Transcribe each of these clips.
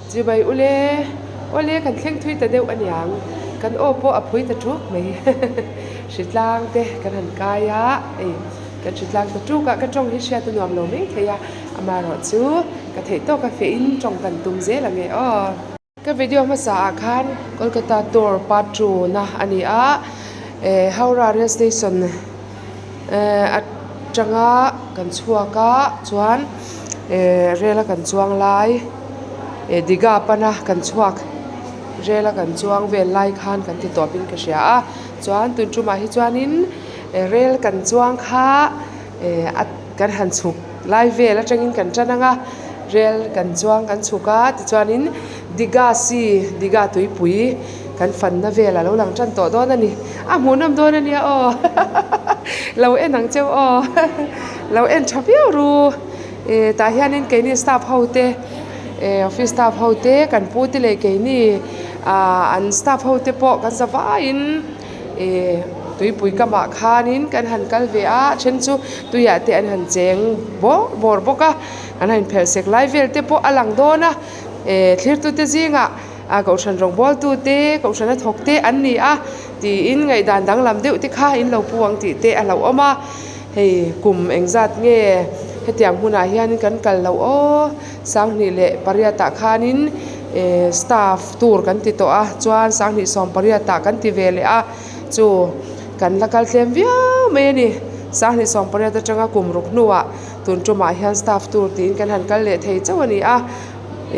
Chibai ule, awle kan thleng thui ta deuh aniang, kan aw pawh a phui ta ṭuk mai. Hritlang te kan han kai a, ei kan hritlang ta ṭuk a, ka ṭawng hi hriat a nuam lo mai thei a, amaherawh chu ka theih tawk a feh in ṭawng kan tum zel ang e aw. Ka video hmasa ah khan Kolkata tour part 2 na a ni a, eh Howrah rail station eh atanga kan chhuak a chuan eh rail a kan chuang lai eh Digha pana kan chhuak rail a kan chuang vel lai khan kan ti tawp in ka hria a chuan tun tumah hi chuanin eh rail kan chuang kha eh a kan han chhuk lai vel atangin kan tan ang a rel kan chuang kan chhuk a tichuanin Digha sea Digha tuipui kan fanna vel alo lang tan tawh dawn a ni a hmuhnawm dawn a nia aw lo en ang cheu aw lo en tha viau ru eh tah hianin keini staff ho te eh office staff ho te kan pu te leh keini ah an staff ho te pawh kan za vaiin. Ihh tuipui kamah khanin kan han kal ve a a then chu tuiah te an han cheng bawr bawr bawk a an han inphelh sek lai vel te pawh a lang dawn a eh thlirtute zingah ah kohhran rawngbawltu te kohhran a thawk te an ni a tiin ngaihdan danglam deuh te kha in lo pu ang tih te a hlauhawm a hei kum engzat nge hetiang hmunah hianin kan kal loh aw. Sanghnih leh pariatah khanin eh staff tour kan ti tawh a chuan sanghnih sawm pariatah kan ti ve leh a chu kan la kal tlem viau mai a ni sanghnih sawm pariat atanga kum ruk hnuah tun tumah hian staff tour tiin kan han kal leh thei chauh a ni a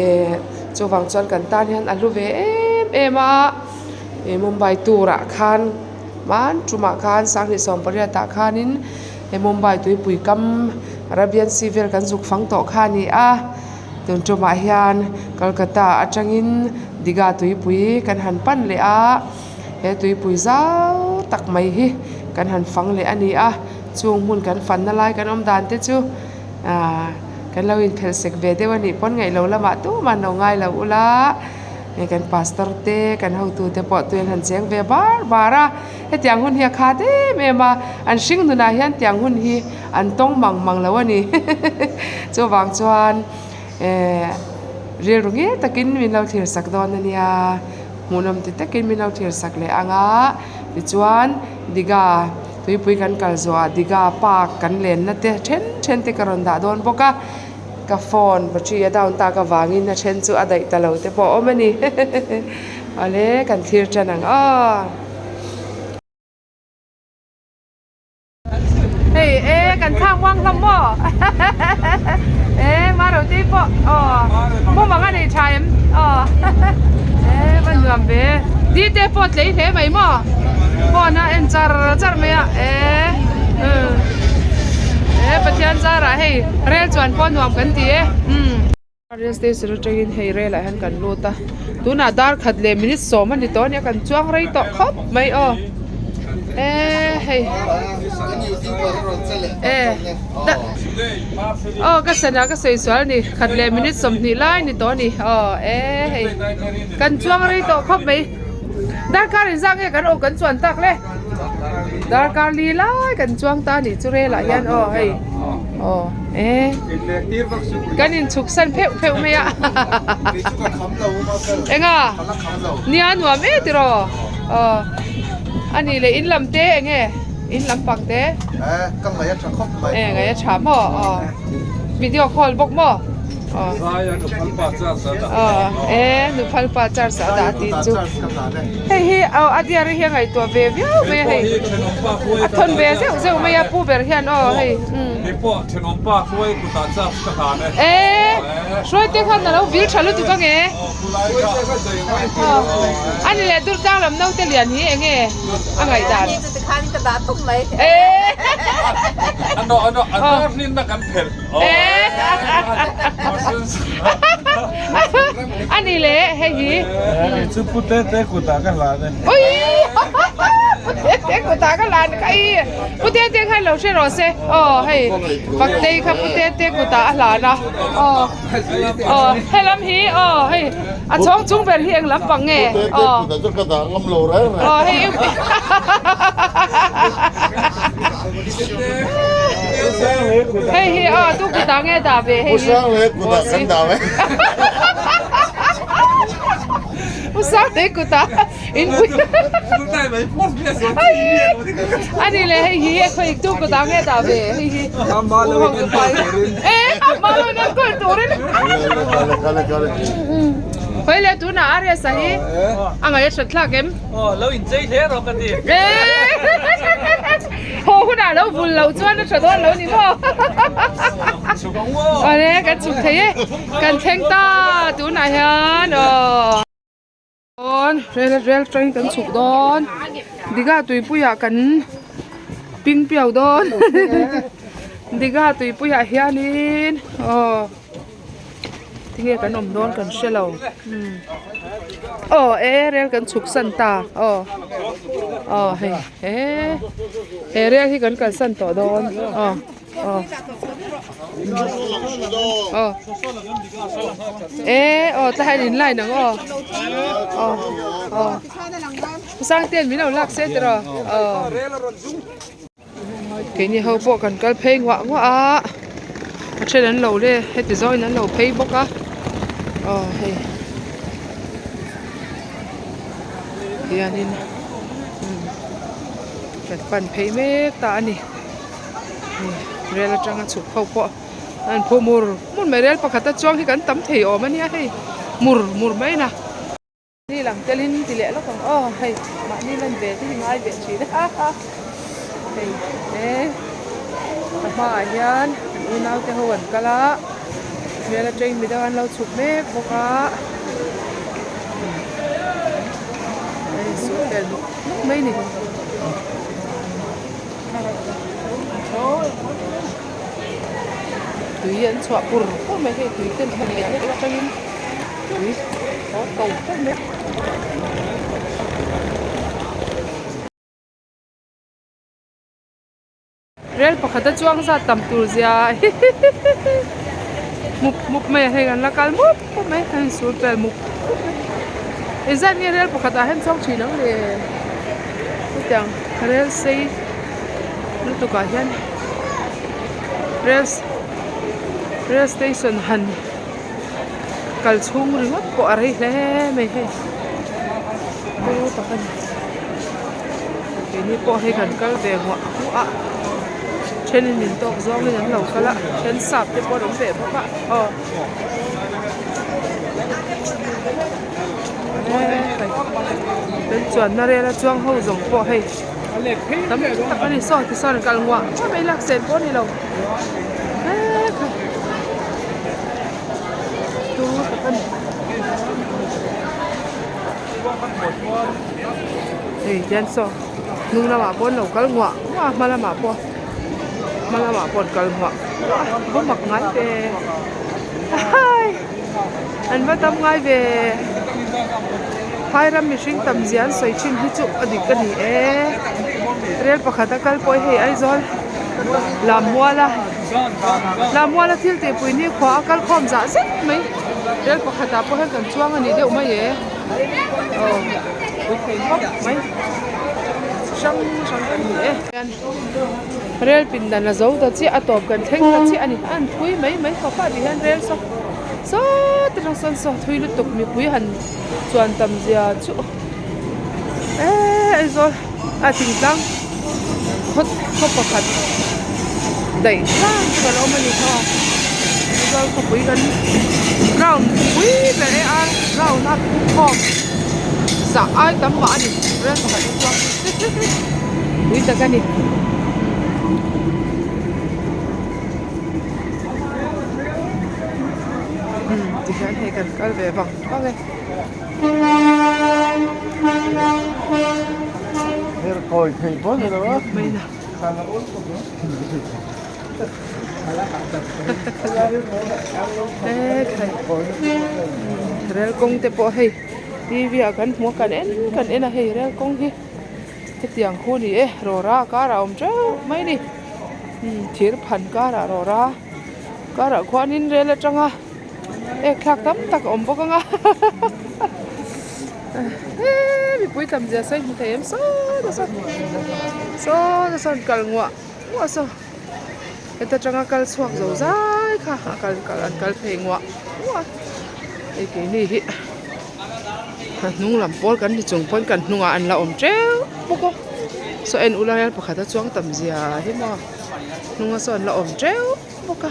eh chuvang chuan kan tan hian a hlu ve em em a eh mumbai tour ah khan hman tumah khan sanghnih sawm pariatah khanin. He Mumbai tuipui kam Arabian Sea vel kan zuk fang tawh kha a ni a, tun tumah hian Kolkata atangin Digha tuipui kan han pan leh a, he tuipui zau tak mai hi kan han fang leh a ni a, chung hmun kan fanna lai kan awm dan te chu ahh kan lo inphelh sek ve deuh a nih pawn ngaih lo lamah tumah an lo ngai lo ula, hei kan pastor te kan hotu te pawh tui an han cheng ve bar bar a. Hetiang hun hi a khat em em a, an hring nunah hian tiang hun hi an tawng mang mang lo a ni. Chuvang chuan eh rilru ngel takin min lo thlir sak dawn a nia, hmuhnawm ti takin min lo thlir sak leh ang a, tichuan Digha tuipui kan kal zawhah Digha park kan lenna te then then te ka rawn dah dawn bawk a, ka phone battery a down tak avangin a then chu a daih ta lo te pawh a awm a ni. Awle kan thlir tan ang aw. Hei e kan thlang muang hlawm maw e Maruti pawh aw mumang a nei tha em aw e va nuam ve dite pawh tlei hle mai maw phone a en char char mai a e e Pathian zarah hei rel chuan pawh nuam kan ti e umm. Rail station atangin hei rail ah hian kan lut a tunah dar khat leh minute sawm a ni tawh a nia kan chuang rei tawh khawp mai aw eee hei e aw ka sana ka sawi sual a ni khat leh minute 20 lai a ni tawh a ni aw e hei kan chuang rei tawh khawp mai darkar inzah nge kan aw kan chuan tak le darkar li lai kan chuang ta a nih chu rail ah hian aw hei aw e kan inchhuk san pheuh pheuh mai a enga nia nuam e tiraw aw a nih leh in lam te enge in lam pang te e ngaih a tha maw aw video call bawk maw aw aw e nuphal pa charge a dah tih chu. Hei hi aw a diar hi a ngaihtuah ve viau mai a hei a thawn ve zeuh zeuh mai a pu ber hian aw hei umm eee hruai te khan alo vil tha lutuk ange aw a ni leh durtlang lam naute lian hi enge a ngaihdan eee A ni le hei hi. Kei chu Pu Tete kutah ka hlan e. Ui! Pu Tete kutah ka hlan kha i. Pu Tete khan lo hre rawh se. Aw hei Faktei kha Pu Tete kutah a hlan a. Aw aw helam hi aw hei a chhawng chung ber hi eng lampang nge? Pu Tete kutah chu ka dah ngam lo reng reng. Aw hei Hei hi aw tu kutah nge dah ve hei hi. Pu Sangleh kutah kan dah ve. Tui kutah in pui Ani le hei hi khawi tu kutah nge dah ve hei hi E ama lo in enkawl turin Khawi le tunah RS a hi a ngaih a that thlak em? Aw lo in chei hle rawh ka ti. Haw hunah lo vul lo chuan a tha dawn lo ni maw? Awle kan chhuk thei e, kan thleng ta tunah hian aw. Dawn rel rel train kan chhuk dawn Digha tuipuiah kan ping piau dawn Digha tuipuiah hianin aw tinge kan awm dawn kan hre lo aw e rel kan chhuk san ta aw aw hei he he rel hi kan kalsan tawh dawn aw. Aw. Aw. E aw tlai in line ang aw. Aw. Aw. Sang ten min lo lak se tiraw. Aw. Keini ho pawh kan kal phei nguah nguah a. A then an lo le heti zawngin an lo phei bawk a. Aw hei. Hianin kan pan phei mek ta a ni. Rel atanga chhuk ho pawh an phu mur mur mai rel pakhat a chuang hi kan tam thei awm a nia hei mur mur mai na. Ni lang telin ti leh lawk ang aw hei mahni lan ve te hi ngai ve thin a hei e a hmaah hian an unau te ho an kal a rel atangin midang an lo chhuk mek bawk a hei suh tel nuk nuk mai a ni. Tui an chhuah pur pur mai hei tui ten han leh hlek atangin tui haw ko ko mai. Rel pakhat a chuang zat tam tur zia mup mup mai a hei kan la kal mup mup mai a insul pel mup mup mai engzat nge rel pakhat ah hian chuang thin ang le chutiang rel sei lutuk ah hian rel rel station han kal chhung ringawt pawh a rei hle mai hei turu tak a ni keini pawh hei kan kal ve nguah nguah a thenin min tawk zawngin an lo kal a then sap te pawh an awm ve bawk a aw kan chuanna rel a chuang ho zawng pawh hei tam tak a ni saw tisawn an kal nguah nguah mai lak sen pawh a ni lo turu tak a ni hei hian saw hnung lamah pawh an lo kal nguah nguah a hma lamah pawh hma lamah pawh an kal nguah nguah a va mak ngai ve hai an va tam ngai ve phai ram mihring tam zia an sawi thin hi chu a dik a ni e rel pakhat a kal pawh hei Aizawl Lammuala Lammuala thil tih pui ni khua a kal khawm zah zet mai rel pakhat ah pawh hian kan chuang a ni deuh mai e aw pui thei khawp mai chi hrang hrang kan ni e rel pindan a zo ta chiah a tawp kan thleng ta chiah a ni a an thui mai mai khawp a tih hian rel saw sawt atang sawn saw thui lutuk mipui han chuan tam zia chu eee Aizawl a thingtlang khaw khaw pakhat daih tlang chu kan awm a ni kha Aizawl khawpui kan ground pui ber e a ground a khawm zah ai tam mah a ni rel pakhat hi chuan pui tak a ni. Tihian hei kan kal ve vang vang e. Rel kawng te pawh hei tv ah kan hmu a kan en kan en a hei rel kawng hi hetiang khu a ni e rawra a karah a awm teuh mai a ni thir phan karah rawra karah khuanin rel atanga ek thlak tam tak a awm bawk ang a eee mipui tam zia sawi hmu thei em sawn a sawn sawn a sawn kal nguah nguah saw heta tanga kal chhuak zo zai kha a kal kal an kal phei nguah nguah hei keini hi. A hnung lam pawl kan ni chung pawn kan hnungah an la awm teuh bawk a saw en ula hian pakhat a chuang tam zia hi maw hnunga saw an la awm teuh bawk a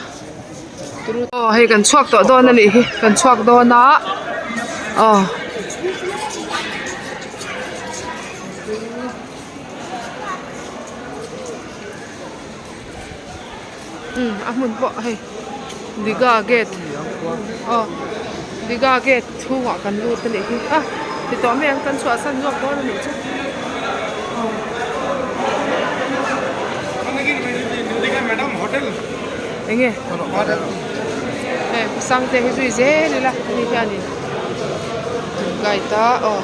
aw hei kan chhuak tawh dawn a nih hi kan chhuak dawn a aw. Umm a hmun pawh hei Digha gate aw Digha gate chhungah kan lut a nih hi a ti tawh mai ang kan chhuahsan zawk dawn a nih chu aw. Enge hei Sangte hi zui zel ila ani hianin guide a aw.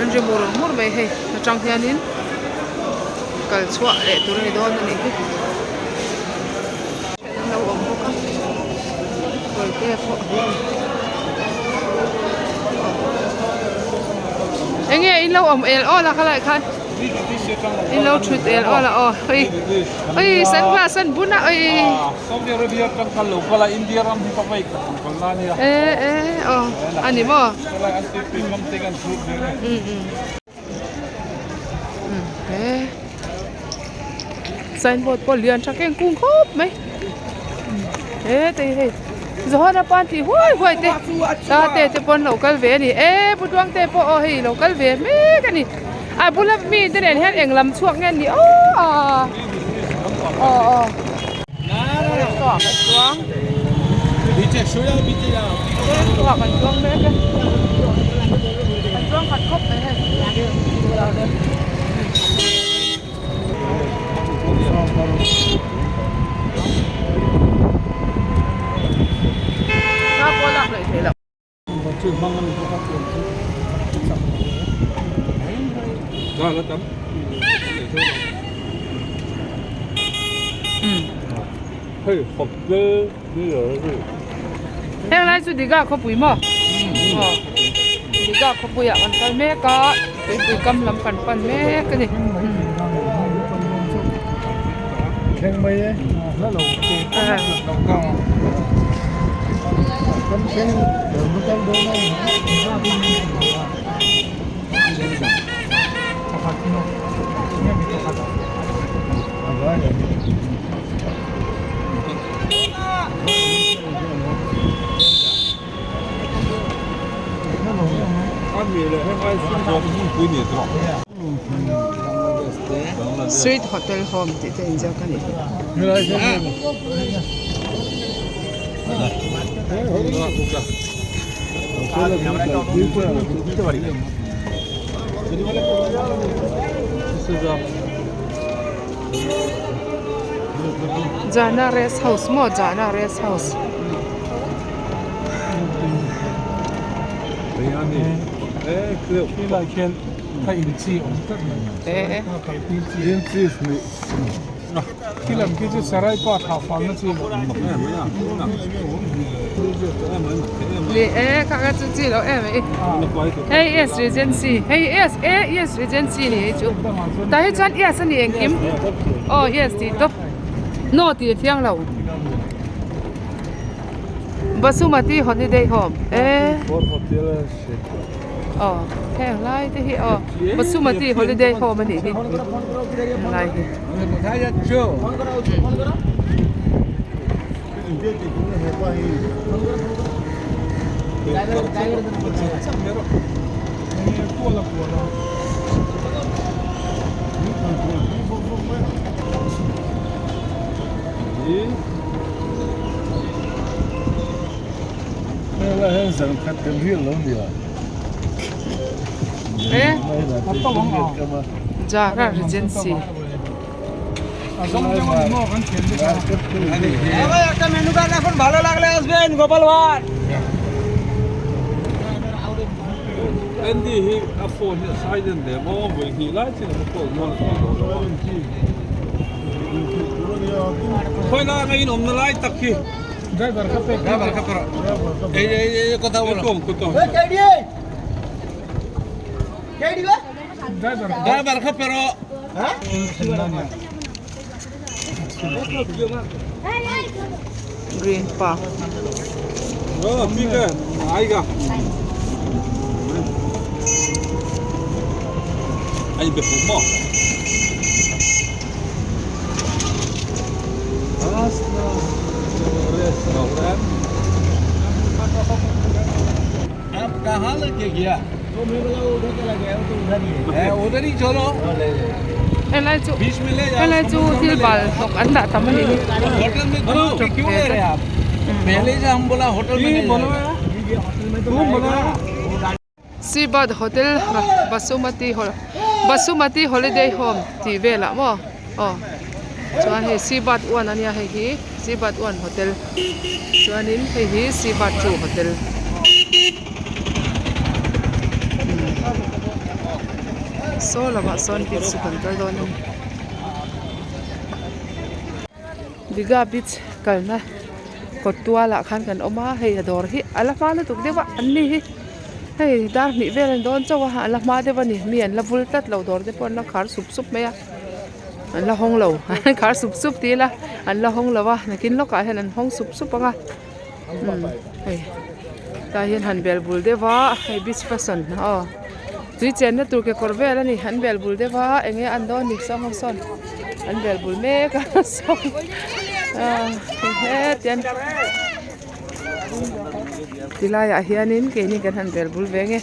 An ri mur mur mai hei atang hianin kal chhuah leh tur a ni dawn a nih hi an lo awm bawk a kawrte pawh enge in lo awm el awl a khalai khan. In lo thut el aw la aw hei hei sunglass an bun a oi Saudi Arabia atang kal lo kal a India ram hi ka vei khat kal na ania e e aw ani maw helai an tih pui ngam te kan thut ve a ni um he signboard pawh lian tha keng kung khawp mai he te hi hei Johana pan tih huai huai te ta te te pawn lo kal ve a ni e Pu Tluangte pawh aw hei lo kal ve mek a ni a bula mi te nen hian eng lam chhuak nge an ni aw a aw aw kan chuang kan chuang mek e kan chuang khat khawp mai hei. Heng lai chu Digha khawpui maw? Aw Digha khawpuiah kan kal mek a tuipui kam lam kan pan mek a ni. Sweet Hotel Home tih te inziak a ni. Jana rest house maw Jana rest house. Ni e kha kha chu chi lo em mai hei yes regency hei yes e yes regency ni hei chu tah hi chuan yes a ni engkim aw yes tih tawp no tih a thiang lo Basumati holiday home e aw heng lai te hi aw Basumati holiday home a nih hi heng lai hi. Jara Regency. Green park. Helai chu helai chu thil bal hnawk an dah tam a nih hi Seabird hotel Basumati Basumati holiday home tih velah maw aw chuan hei Seabird one a nia hei hi Seabird one hotel chuanin hei hi Seabird two hotel. Saw lamah sawn beach chu kan kal dawn a ni Digha beach kalna kawt tualah khan kan awm a hei a dawr hi a la hma lutuk deuh a an ni hi hei dar hnih vel an dawn chauh a a la hma deuh a ni mi an la vul tlat lo dawr te pawh an la khar sup sup mai a an la hawng lo an khar sup sup ti ila an la hawng lo a nakin lawkah hian an hawng sup sup ang a. Umm hei tah hian han bel bul deuh a hei beach fashion aw tui chenna tur kekawr vel a ni an bel bul deuh a eng nge an dawn ni saw ho sawn an bel bul mek a saw ah hetian ti laiah hianin keini kan han bel bul ve nge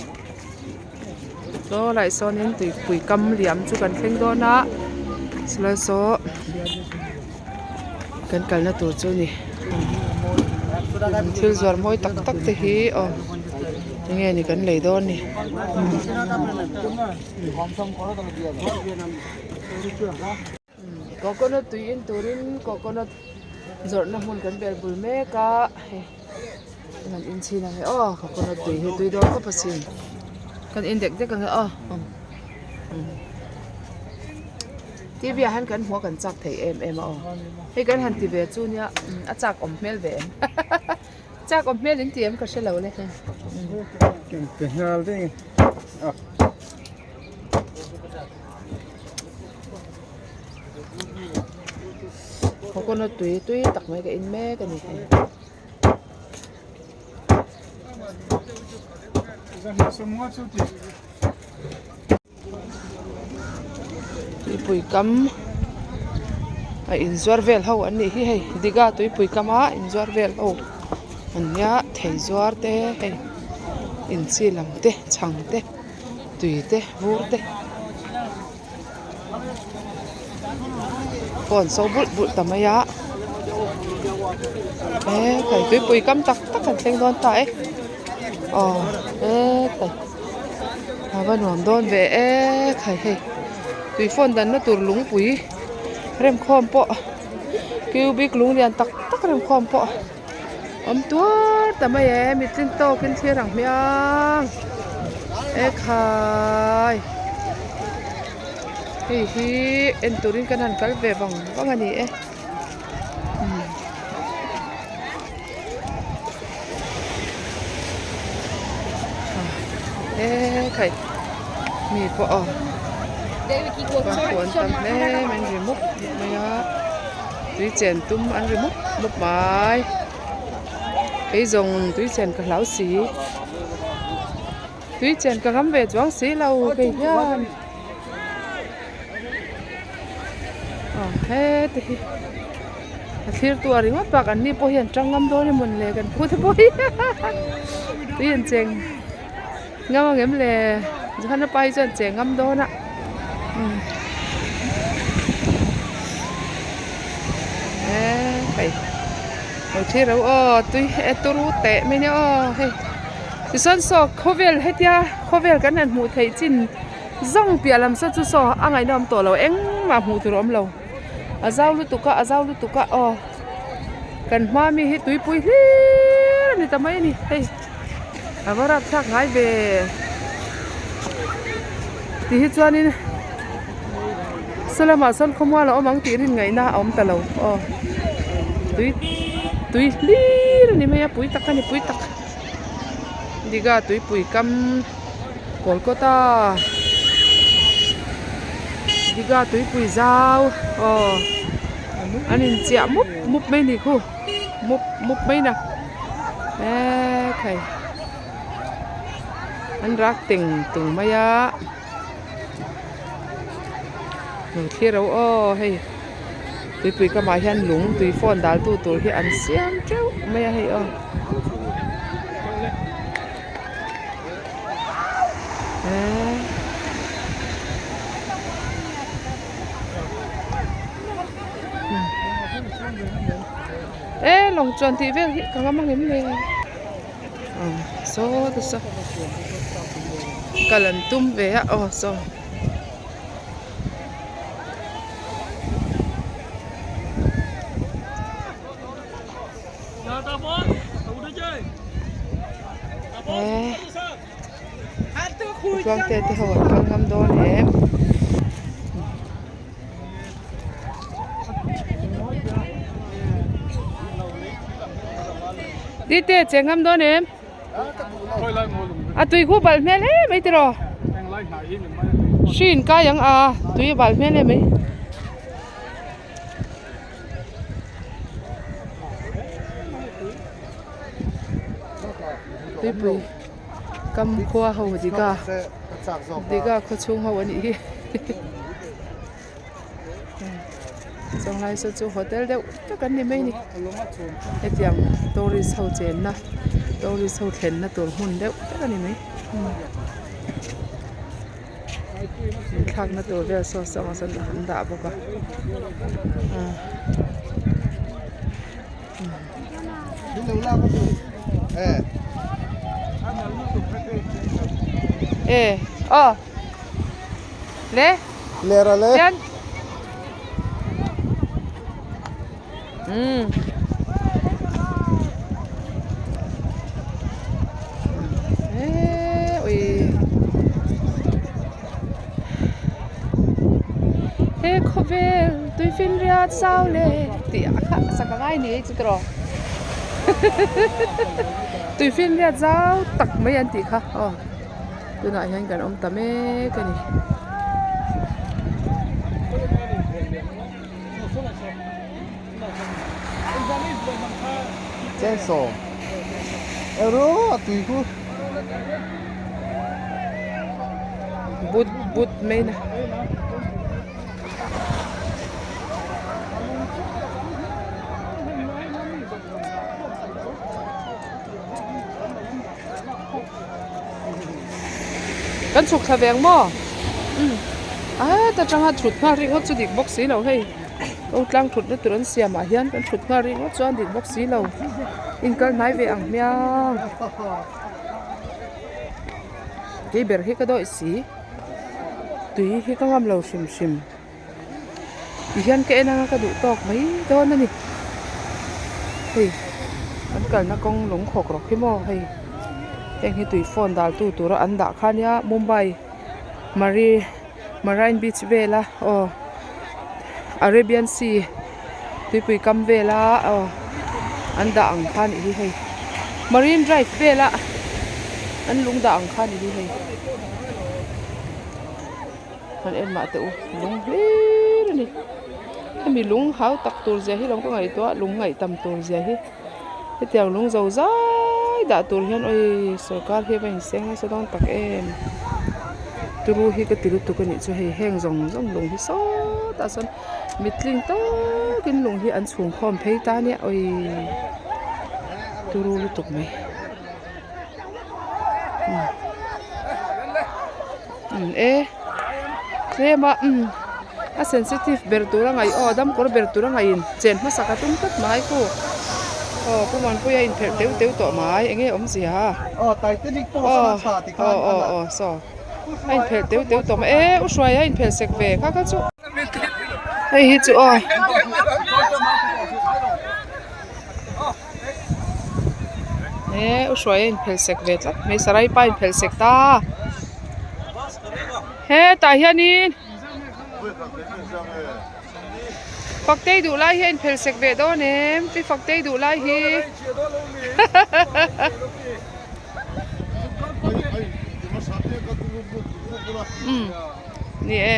saw laiah sawnin tuipui kam liam chu kan thleng dawn a chulai saw. Kan kalna tur chu ni thil zuar mawi tak tak te hi aw enge ni kan lei dawn ni. Coconut tui in turin coconut zawrhna hmun kan bel bul mek a hei an in chhin ang e aw coconut tui hi tui dawn khawp asin kan in dek dek ang e aw. T V ah hian kan hmuh a kan chak thei em em a aw hei kan han ti ve chu nia a chak awm hmel ve em chak awm hmel in ti em ka hre lo le coconut tui tui tak mai ka in mek a ni. Tuipui kam a inzuar vel ho an nih hi hei Digha tuipui kama inzuar vel ho an nia thei zuar te hei inchi lam te chhang te tui te vur te pawh an so bulh bulh ta mai a e khai tuipui kam tak tak an thleng dawn ta e aw e khai. A va nuam dawn ve e khai hei tui fawn danna tur lungpui remkhawm pawh cubic lung lian tak tak remkhawm pawh awm tuar ta mai e mitling tawkin thlir ang hmiang e khai hei hi en turin kan han kal ve vang vang a ni e. E khai mi pawh aw pangpawh an tam hle mai an ri mup mup mai a tui chen tum an ri mup mup mai kei zawng tui chen ka hlau si tui chen ka ngam ve chuang si lo kei hian. Aw heti hi a thlir tu a ringawt bak an ni pawh hian tang ngam dawn emaw le kan pu te pawh hi tui an cheng ngam ang em le Johana pa hi chuan cheng ngam dawn a umm e hei lo thlir ro aw tui e turu teh mai nia aw hei tichuan saw khawvel hetia khawvel kan han hmuh theih chin. Zawng piah lam saw chu saw a ngaihna awm tawh lo engmah hmuh tur a awm lo a zau lutuk a a zau lutuk a aw kan hma mi hi tuipui hlir a ni ta mai a ni hei a va rapthlak ngai ve ti hi chuanin saw lamah sawn khawmual a awm ang tih rin ngaihna a awm ta lo aw tui tui hlir a ni mai a pui tak a ni pui tak Digha tuipui kam. Kolkata. Diga tuipui zau aw an inchiah mup mup mai a ni khu mup mup mai na ekhai an rak teng tung mai a lo thlir ro aw hei tuipui kamah hian lung tui fawn dal tu tur hi an siam teuh mai a hei aw. E lawng chuan tih vel hi ka ngam angem le saw te saw kal an tum ve a aw saw. Tluangte te ho an kal ngam dawn em. Tite che ngam dawn em. A tui khu bal hmel em mai tiraw. Hri in kai ang a tui a bal hmel em mai. Tuipui kam khua ho Diga Diga khaw chhung ho a nih hi chuanglai saw chu hotel deuh tak an ni mai a ni hetiang tourist ho chenna tourist ho thlenna tur hmun deuh tak a ni mai. Inthlakna tur vel saw saw ah sawn an dah bawk a e aw le hian umm eee ui he khawvel tui finriat zau le tih a kha sak a ngai ni chu tiraw tui finriat zau tak mai an tih kha aw tunah hian kan awm ta mek a ni. Chainsaw ero a tui khu but but mai na kan chhuk thla veng maw umm a heta tanga thut nghal ringawt chu dik bawk si lo hei ko tlang thut na tur an siam ah hian kan thut nghal ringawt chuan dik bawk si lo inkal hnai ve ang hmiang kei ber hi ka dawih si tui hi ka ngam lo hrim hrim ti hian ka en anga ka duh tawk mai dawn a ni hei an kalna kawng lung khawk rawk hi maw hei heng hi tui fawn dal tu tura an dah kha ania mumbai mari marine beach vela aw arabian sea tuipui kam vela aw an dah ang kha anih hi hei marine drive vela an lung dah ang kha anih hi hei. Han en mah teh u lung hlir a ni hemi lung hau tak tur zia hi lo ka ngaihtuah lung ngaih tam tur zia hi hetiang lung zo zai dah tur hian awii sorkar hi a va inseng nasa dawn tak em turu hi ka ti lutuk a nih chu hei heng zawng zawng lung hi sawtah sawn mitling tawkin lung hi an chhung khawm phei ta nia awii turu lutuk mai. Umm e tlem a umm a sensitive ber tur a ngaih aw dam kawr ber tur a ngaih in chen hmasak a tum tlat mai khu aw Pu Muanpuia in pherh teuh teuh tawh mai eng nge awmzia aw aw aw aw saw a in pherh teuh teuh tawh mai e u Hruaia a in pherh sek ve kha kha chu hei hi chu aw. He u hruai a inphel sek ve tlat mai sarai pa a inphel sek ta hetah hianin Faktei duh lai hi a inphel sek ve dawn em pi Faktei duh lai hi umm ni e.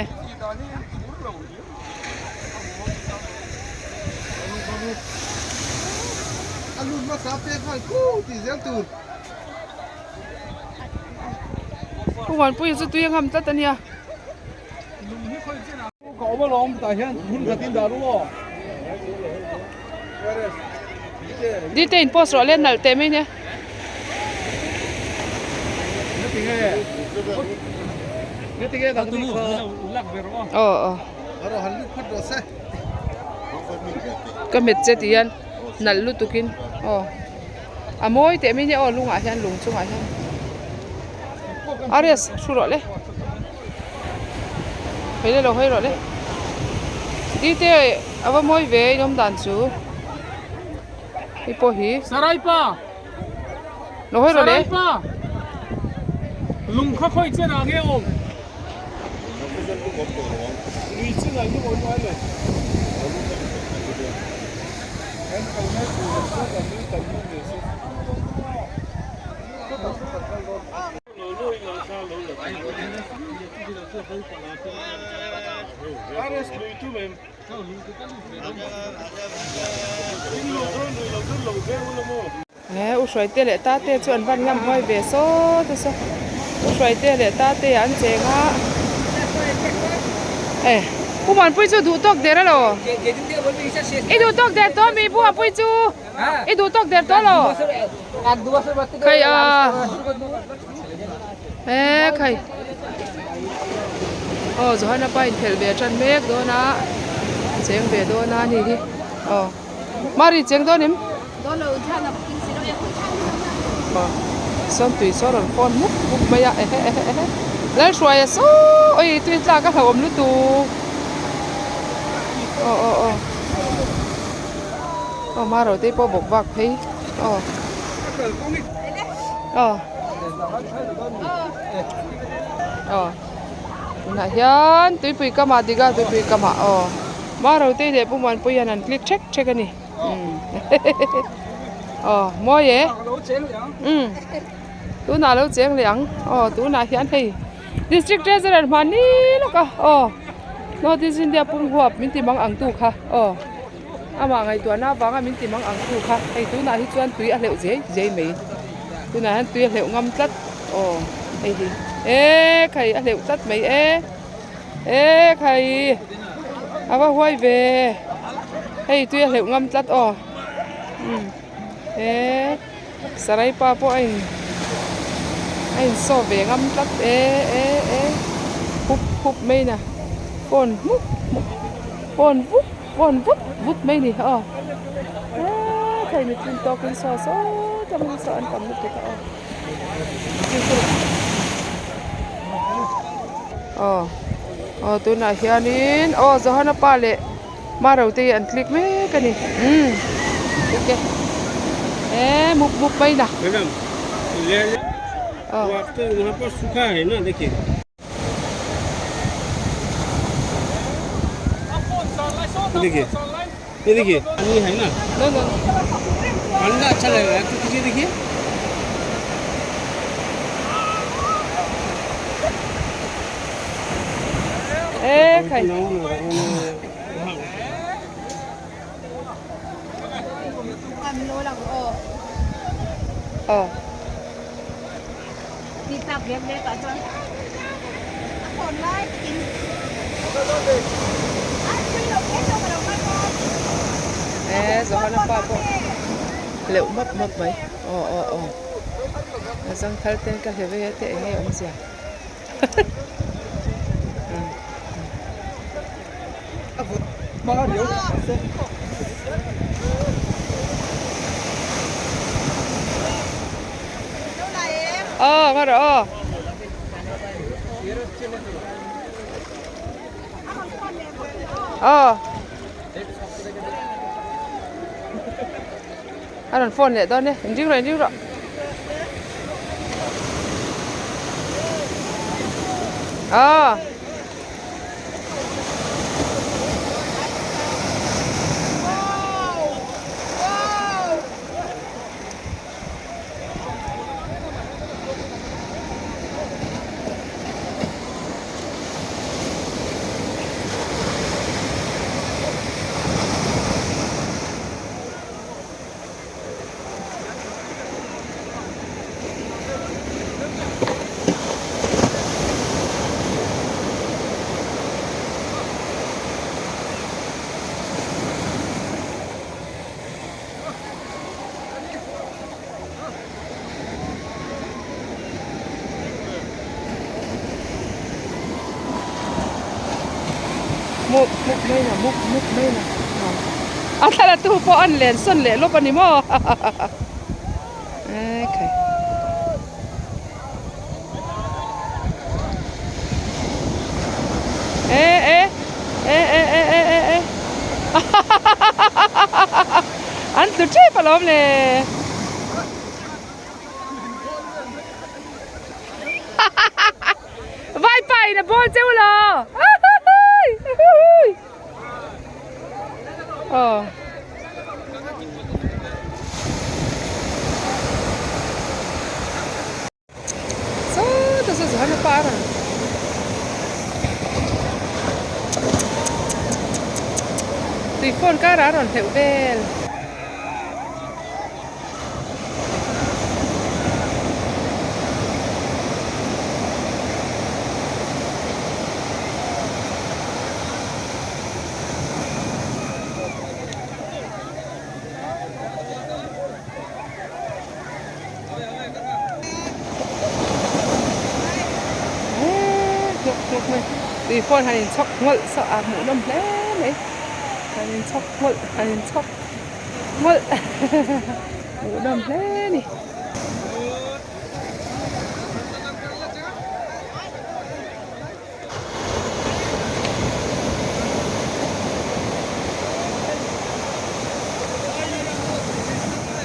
hmasa pek nghal ku tih zel tur. Pu Muanpuia chu tui a ngam tlat a nia. Ka awm alawm tah hian hun khatin dah ru aw. Dite in post rawh le nalh teh mai nia. Aw aw. Ka met che ti hian nalh lutukin aw a mawi teh mai nia aw lungah hian lung chungah hian Arias thu rawh le. Hei le lo hawi rawh le. Dite a va mawi ve in awm dan chu. Hei pawh hi. Sarai pa. Lo hawi rawh le. Sarai pa. Lung kha khawi chen ah nge awm. Lui chin ah lung awm ngai lo. He u Hruaite leh Tate chu an van ngam huai ve sawt a saw u Hruaite leh Tate ah an cheng a e Pu Muanpui chu duh tawk der alo i duh tawk der tawh ami Pu Muanpui chu i duh tawk der tawh lo khai a e khai aw Johana pa in phelh ve tan mek dawn a cheng ve dawn a ni hi aw Mari cheng dawn em aw sawmtui saw rawn phone mup mup mai a ehe ehe ehe Lalhruaia saw oi tui tlak a hlauhawm lutuk aw aw aw. Aw hma ro te pawh bawk vak phei aw aw aw tunah hian tuipui kamah dik a tuipui kamah aw hma ro te leh Pu Muanpui hian an click thek thek a ni aw mawi e umm tunah lo cheng leh ang aw tunah hian hei district treasurer hmanni lawk a aw north east India pum huap min ti mang ang tu kha aw. Amah ngaihtuahna avanga min ti mang ang tu kha hei tunah hi chuan tui a hleuh zei zei mai tunah hian tui a hleuh ngam tlat aw hei hi e khai a hleuh tlat mai e e khai a va huai ve hei tui a hleuh ngam tlat aw umm e sarai pa pawh a in a in saw ve ngam tlat e e e hup hup mai na phone hmuk hmuk phone vuk. Phone vut vut mai ni aw eee thei mithlin tawk in saw saw tangin saw an tam lutuk a aw aw aw tunah hianin aw Johana pa leh Marote hi an click mek a ni umm click e eee mup mup mai na aw. ये देखिए पानी है ना ठंडा अच्छा लग रहा है तो किसी देखिए Ê, khai. Ờ. E Johana pa pawh hleuh map map mai aw aw aw a zang thar ten ka hle vei a te eng nge awmzia Aw nga rawh aw. Aw. A rawn phone leh dawn e, in ring rawh in ring rawh. Aw. Muk muk mai na muk muk mai na a thla tu pawh an len sawn leh lawp a ni maw ekhai. E e e e e e e e an tlu tep alawm le. Vai pa in a bawl cheu lo. Aw. Sawtah saw Johanna pa a rawn. Tui phone karah a rawn hleuh vel. Tui phone han inchhawk ngawlh saw a hmuhnawm hle mai han inchhawk ngawlh han inchhawk. Mawlh hmuhnawm hle a ni.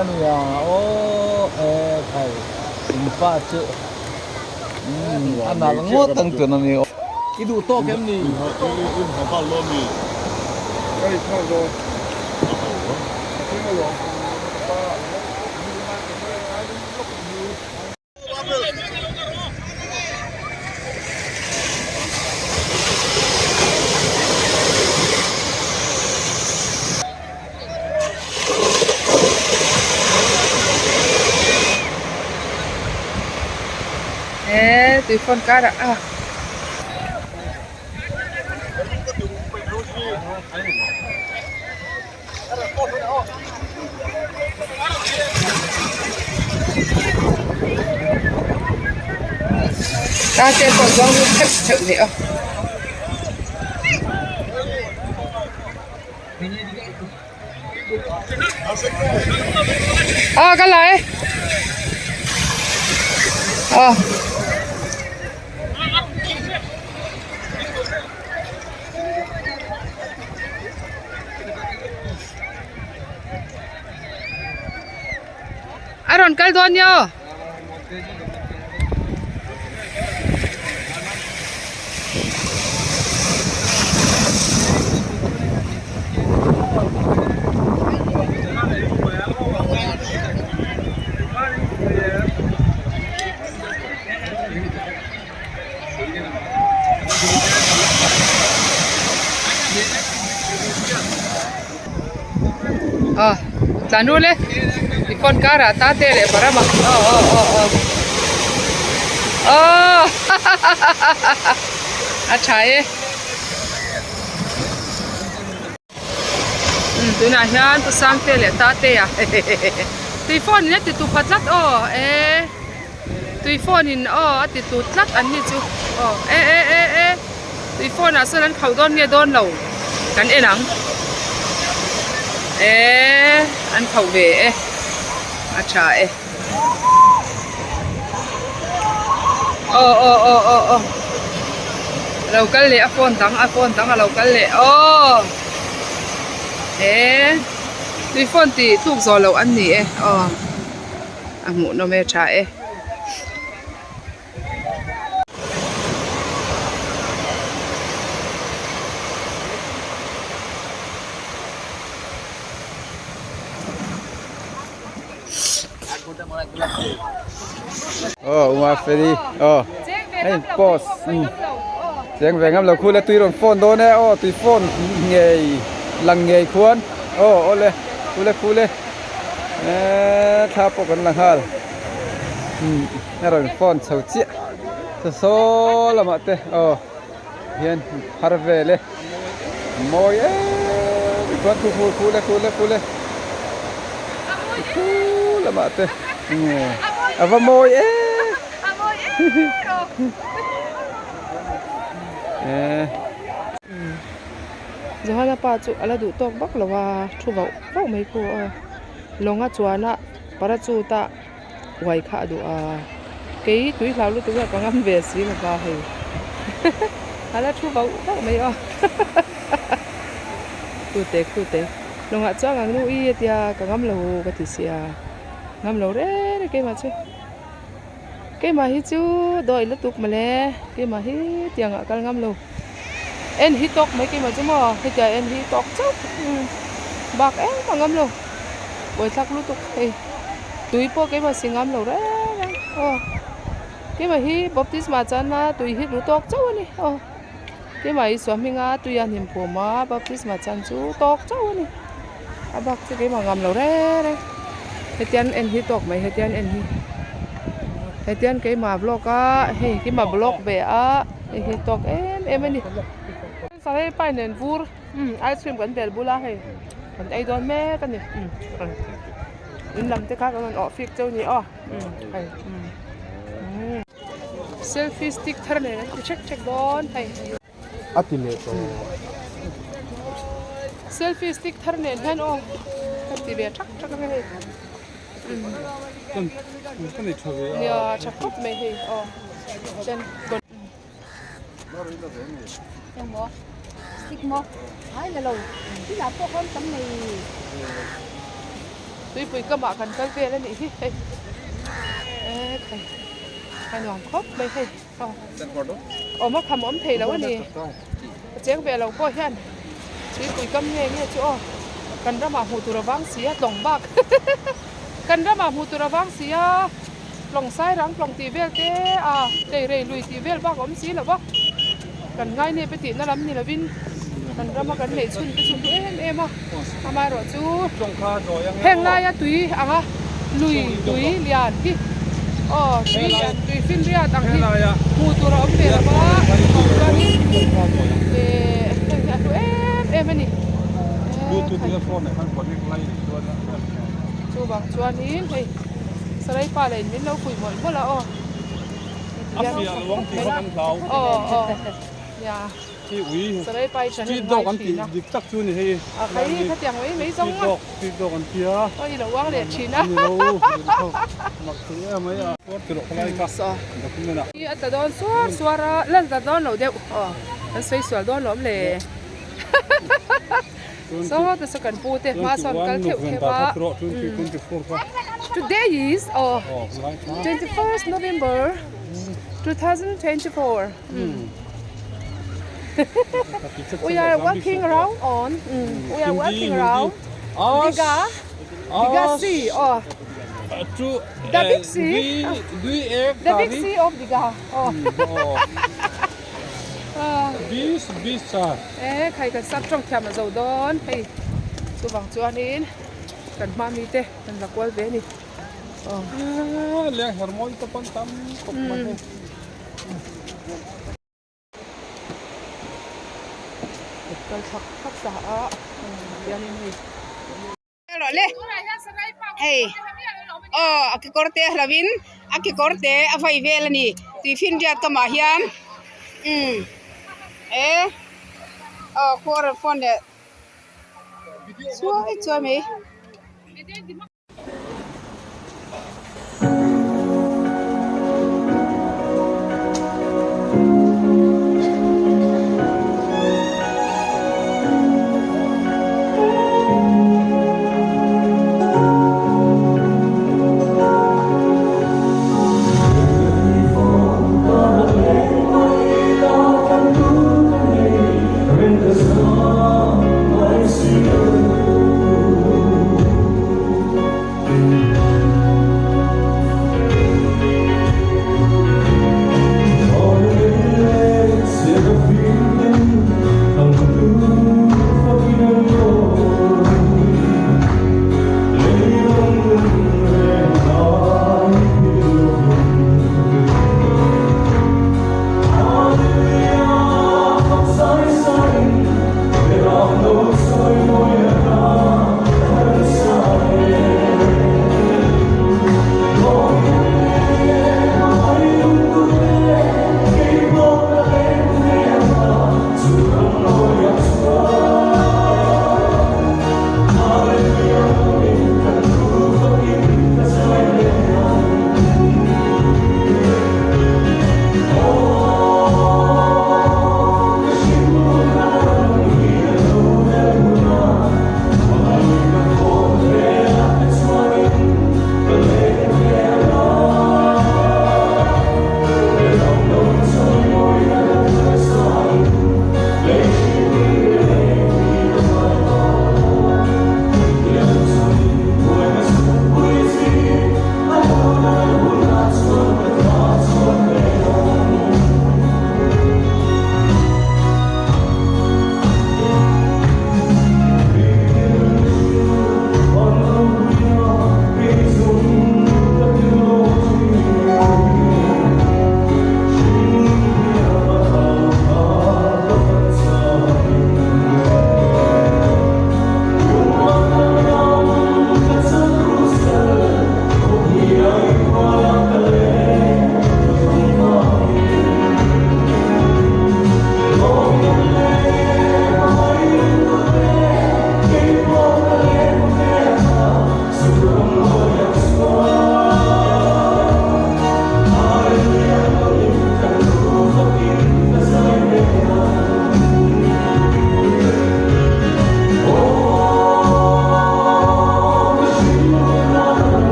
Ania aw e khai in pa chu a nal ngawt ang tun ani i duh tawk em ni. He tui phone karah a. Ta te pawh zawng lut theuh theuh leh aw. Aw ka la e. Aw. A rawn kal dawn nia aw. Aw tlan rul e i phone karah ta te leh parama aw aw aw aw aw a tha e umm tunah hian pu Sangte leh Tatea tui phone in a ti tu pha tlat aw e. Tui phone in aw a ti tut tlat an ni chu aw e e e e tui phone ah sawn an khauh dawn nge dawn lo kan en ang e an khauh ve e a tha e aw aw aw aw aw a lo kal leh a phone dang a phone dang a lo kal leh aw e tui phone tih tluk zawh loh an ni e aw. A hmuhnawm e tha e. Aw uma feli aw hei post cheng ve ngam lo khu le tui rawn phone dawn e aw tui phone ngei lang ngei khuan aw awle khule khule. Eee thla pawh kan la nghal umm a rawn phone chho chiah saw saw lamah te aw hian phar vel e a mawi em chuan khu khu khu le khu le khu le khu lamah te a va mawi em eee. Johana pa chu a la duh tawk vak lo a thu vauh vauh mai khu aw lawnga chuana parachute a uai kha a duh a kei tui hlau lutuk hian ka ngam ve si lo va hei a la thu vauh vauh mai aw khute khute lawngah chuan ang nu i a tia ka ngam lo ka ti sia ngam lo reng reng keimah chu. Keimah hi chu dawi lutuk mawle keimah hi tiang ah kal ngam lo en hi tawk mai keimah chu maw hetia en hi tawk chauh bak engmah ngam lo buaithlak lutuk hei tui pawh keimah si ngam lo reng reng aw keimah hi baptisma chuan a tui hi lu tawk chauh a ni aw keimah hi suahminga tui a hnim phum a baptisma chuan chu tawk chauh a ni a bak chu keimah ngam lo reng reng hetian en hi tawk mai hetian en hi hetian keimah vlog a hei keimah vlog ve a hei hi tawk em em a ni sahlei pai nen vur umm ice cream kan bel bula hei kan ei dawn mek a ni umm in lam te kha kan rawn awh fik cheu ni aw umm hei umm selfie stick thar nen an ti hrek hrek dawn hei. A ti leh tawh. Selfie stick thar nen hian aw ka ti ve thak thak ang hei. Kan ka nei tha ve a. Nia tha khawp mai hei aw. Chen gon. Engmaw stick maw ai la lo thil ah pawh khawn tam nei. Tuipui kamah kan kal vel a nih hi hei. E khai a nuam khawp mai hei. Awm a kham awm thei lo a ni. A cheng ve lo pawh hian tuipui kam nge nge chu aw kan ramah hmuh tur a vang si a tlawng bak kan ramah hmuh tur a vang si a tlawng sai rang tlawng tih vel te a teirei lui tih vel bak a awm si lo va kan ngai nep e tihna lam ni lovin kan rama kan neih chhun te chu hlu em em a amaherawh chu heng laia tui anga lui tui lian hi aw tui lian tui finriat ang hi hmuh tur a awm ve lo va chuanin eh heng hi a hlu em em a ni chuvang chuanin hei sarai pa leh in min lo fuih mawlh mawlh a aw aw aw nia. Hi ui Sarai pai tha street dog an tih dik tak chu ni hei A khai khatiang mai mai zawng street dog street dog an tia Aw i lo uang leh thin a Ni lo mak thei em mai a Puar ti rawh khalai kha document ah Hi a tla dawn suar suar a la tla dawn lo deuh aw kan sawi sual dawn lawm le Saw te saw kan pu te hma sawn kal theuh theuh a Today is aw 21st November 2024. We are walking around on mm, we are walking around Diga Diga Sea oh the big sea the big sea of Diga oh Bis bis cha e khai kan sap tawng thiam a zo dawn hei chuvang chuanin kan hma mi te kan la kual ve a ni oh leng hermawi te pawn tam khawp mai hei. Kal thak thak ta a hianin hei. Rawh le hei aw a kekawr te hlo in a kekawr te a vai vel a ni tui finriat kamah hian umm e aw khuar phone leh chuai chuai mai.